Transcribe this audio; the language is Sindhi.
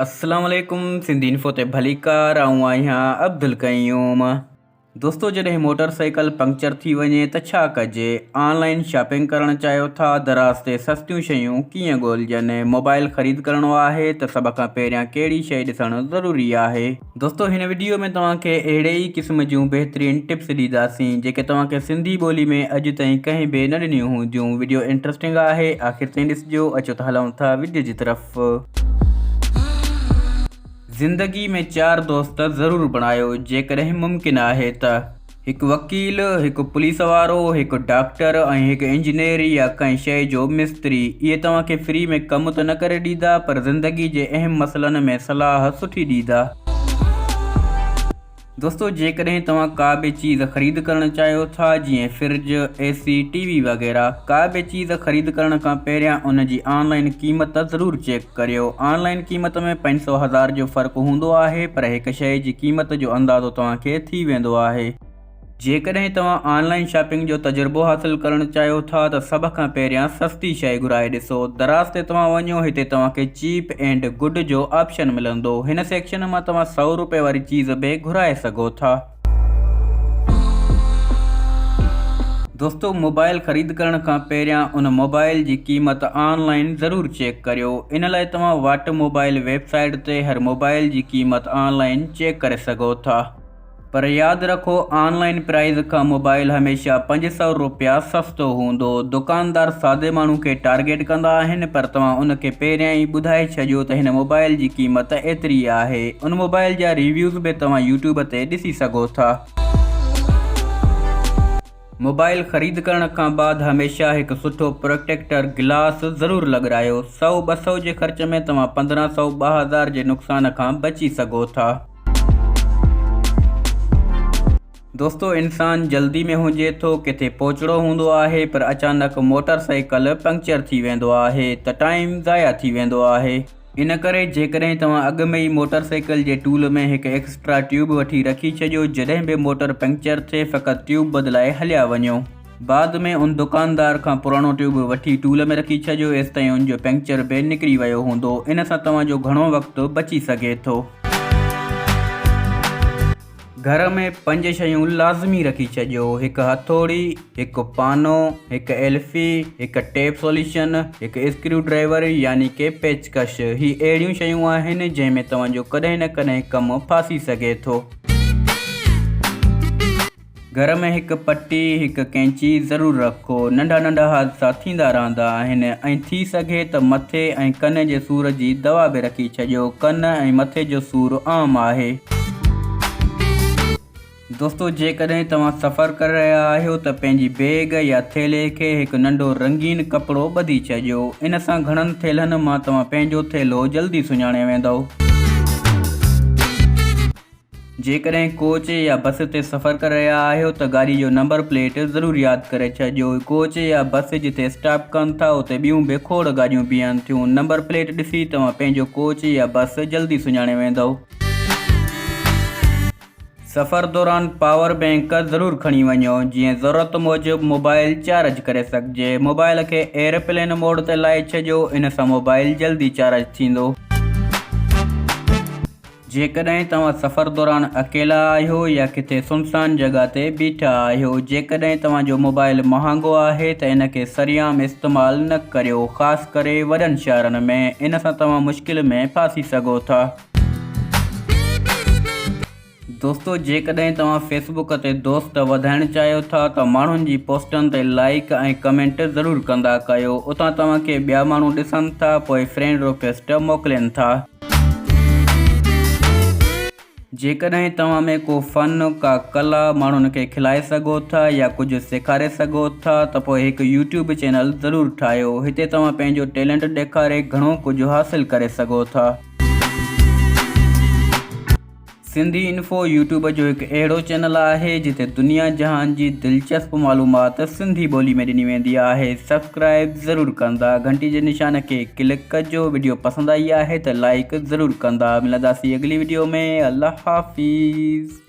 السلام عليڪم سنڌي انفو تي ڀليڪار آئون آهيان عبدالقيوم دوستو جڏهن موٽر سائيڪل پنڪچر ٿي وڃي ته ڇا ڪجي آن لائن شاپنگ ڪرڻ چاهيو ٿا دراز تي سستيون شيون ڪيئن ڳولجن موبائل خريد ڪرڻو آهي ته سڀ کان پهريان ڪهڙي شيء ڏسڻ ضروري آهي دوستو هن وڊيو ۾ توهان کي اهڙي ئي قسم جون بهترين ٽپس ڏينداسين جيڪي توهان کي سنڌي ٻولي ۾ اڄ تائين ڪنهن به نه ڏنيون هونديون وڊيو انٽرسٽنگ آهي آخر تائين ڏسجو اچو ته هلون ٿا وڊيو جي طرف. زندگي ۾ چار دوست ضرور بڻايو جيڪڏهن ممڪن آهي ته. هڪ وڪيل، هڪ پوليس وارو، هڪ ڊاڪٽر ۽ هڪ انجنيئر يا ڪنهن شيء جو مستري. اهي توهان کي فري ۾ ڪم ته نه ڪري ڏيندا پر زندگي جي اهم مسئلن ۾ صلاح سٺي ڏيندا. دوستو جيڪڏهن توهان ڪا به چيز خريد ڪرڻ چاهيو ٿا جيئن فرج، اي سي، ٽي وي وغيره ڪا به چيز خريد ڪرڻ کان پهريان ان جي آن لائين قيمت ضرور چيڪ ڪريو. آن لائين قيمت ۾ 500 هزار جو فرق هوندو آهي پر هڪ شيء جي قيمت جو اندازو توهان کي ٿي ويندو آهي. جيڪڏهن توهان آن لائين شاپنگ جو تجربو حاصل ڪرڻ چاهيو ٿا ته سڀ کان پهريان سستي شيء گهرائي ڏسو. دراز تي توهان وڃو هتي توهان کي چيپ اينڊ گڊ جو آپشن ملندو. هن سيڪشن مان توهان سئو روپئي واري چيز به گهرائي سگهو ٿا. دوستو موبائل خريد ڪرڻ کان پهريان ان موبائل جي قيمت آن لائين ضرور چيڪ ڪريو ان لاء توهان واٽ موبائل ويب سائيٽ تي هر موبائل جي قيمت آن لائين چيڪ ڪري سگهو ٿا پر ياد رکو آن لائين پرائز کان موبائل هميشه 500 روپيا سستو هوندو دڪاندار سادي ماڻهو کي ٽارگيٽ ڪندا آهن پر توهان ان کي پهريان ئي ٻڌائي ڇڏيو ته هن موبائل جي قيمت ايتري آهي ان موبائل جا ريويوز به توهان يوٽيوب تي ڏسي سگهو ٿا. موبائل خريد ڪرڻ کان بعد هميشه هڪ سٺو پروٽيڪٽر گلاس ضرور لڳرايو. سئو ٻه سئو جي خرچ ۾ توهان 15 سئو 2000 جي نقصان کان بچي سگهو ٿا. دوستو انسان جلدي ۾ هجي ٿو ڪٿي پهچڻو هوندو آهي پر اچانڪ موٽر سائيڪل پنڪچر ٿي ويندو آهي ته ٽائيم ضايع ٿي ويندو آهي. ان ڪري جيڪڏهن توهان اڳ ۾ ئي موٽر سائيڪل جي ٽول ۾ هڪ ايڪسٽرا ٽيوب وٺي رکي ڇڏيو جڏهن به موٽر پنڪچر ٿئي فقط ٽيوب بدلائي هليا وڃو. بعد ۾ ان دڪاندار کان پراڻو ٽيوب وٺي ٽول ۾ رکي ڇڏيو ايستائين ان جو پنڪچر به نڪري ويو هوندو ان سان توهان جو گهڻو وقت بچي سگهي ٿو. گهر ۾ پنج شيون لازمي رکي ڇڏيو، هڪ هٿوڙي، هڪ پانو، هڪ ايلفي، هڪ ٽيپ سوليوشن، هڪ اسڪريو ڊرائيور يعني ڪي پيچڪش. هي اهڙيون شيون آهن جنهن ۾ توهان جو ڪڏهن نه ڪڏهن ڪم ڦاسي سگهي ٿو. گهر ۾ هڪ پٽي، هڪ قينچي ضرور رکو. ننڍا ننڍا حادثا ٿيندا رهندا آهن ۽ ٿي سگهي ته مٿي ۽ ڪن جي سور جي دوا به رکي ڇڏيو. ڪن ۽ مٿي جو سور عام آهي. دوستو جيڪڏهن توهان سفر ڪري رهيا آهيو ته پنهنجي بيگ يا ٿيلهي کي هڪ ننڍو رنگين ڪپڙو ٻڌي ڇڏيو. ان سان گهڻن ٿيلهن مان توهان پنهنجو ٿيلهو جلدي سڃاڻي ويندؤ. جيڪڏهن ڪوچ يا بس تي سفر ڪري رهيا آهيو ته گاڏي جو نمبر پليٽ ضرور ياد ڪري ڇڏيو. ڪوچ يا بس جتي اسٽاپ ڪن ٿا اتي ٻيون به کوڙ گاڏيون بيهن ٿيون. نمبر پليٽ ڏسي توهان پنهنجو ڪوچ يا بس جلدي سڃاڻي ويندؤ. سفر دوران پاور بينڪ ضرور کڻي وڃو جيئن ضرورت موجب موبائل چارج ڪري سگهجي. موبائل کي ايئرپلين موڊ تي لائي ڇڏيو ان سان موبائل جلدي چارج ٿيندو. جيڪڏهن توهان سفر دوران اڪيلا آهيو يا ڪٿي سنسان جڳهه تي بيٺا آهيو جيڪڏهن توهان جو موبائل مهانگو آهي ته ان کي سرعام استعمال نه ڪريو خاص ڪري وڏن شهرن ۾ ان سان توهان مشڪل ۾ ڦاسي سگهو ٿا. دوستو جيڪڏهن توهان فيس بڪ تي دوست وڌائڻ چاهيو ٿا ته ماڻهن جي پوسٽن تي لائيڪ ۽ ڪمينٽ ضرور ڪندا ڪيو اتان توهان کي ٻيا ماڻهو ڏسن ٿا پوء فرينڊ رڪويسٽ موڪلين ٿا. جيڪڏهن توهان ۾ ڪو فن ڪا ڪلا ماڻهن کي کلائي سگهو ٿا يا ڪجهه سيکاري سگهو ٿا ته پوء هڪ يوٽيوب چينل ضرور ٺاهيو هتي توهان پنهنجو ٽيلنٽ ڏيکاري گهڻو ڪجهه حاصل ڪري سگهو ٿا. سنڌي انفو يوٽيوب جو هڪ اهڙو چينل آهي جتي دنيا جهان جي دلچسپ معلومات سنڌي ٻولي ۾ ڏني ويندي آهي سبسڪرائب ضرور ڪندا گهنٽي جي نشان کي ڪلڪ ڪجو وڊيو پسند آئي آهي ته لائيڪ ضرور ڪندا ملنداسين اڳلي وڊيو ۾ الله حافظ.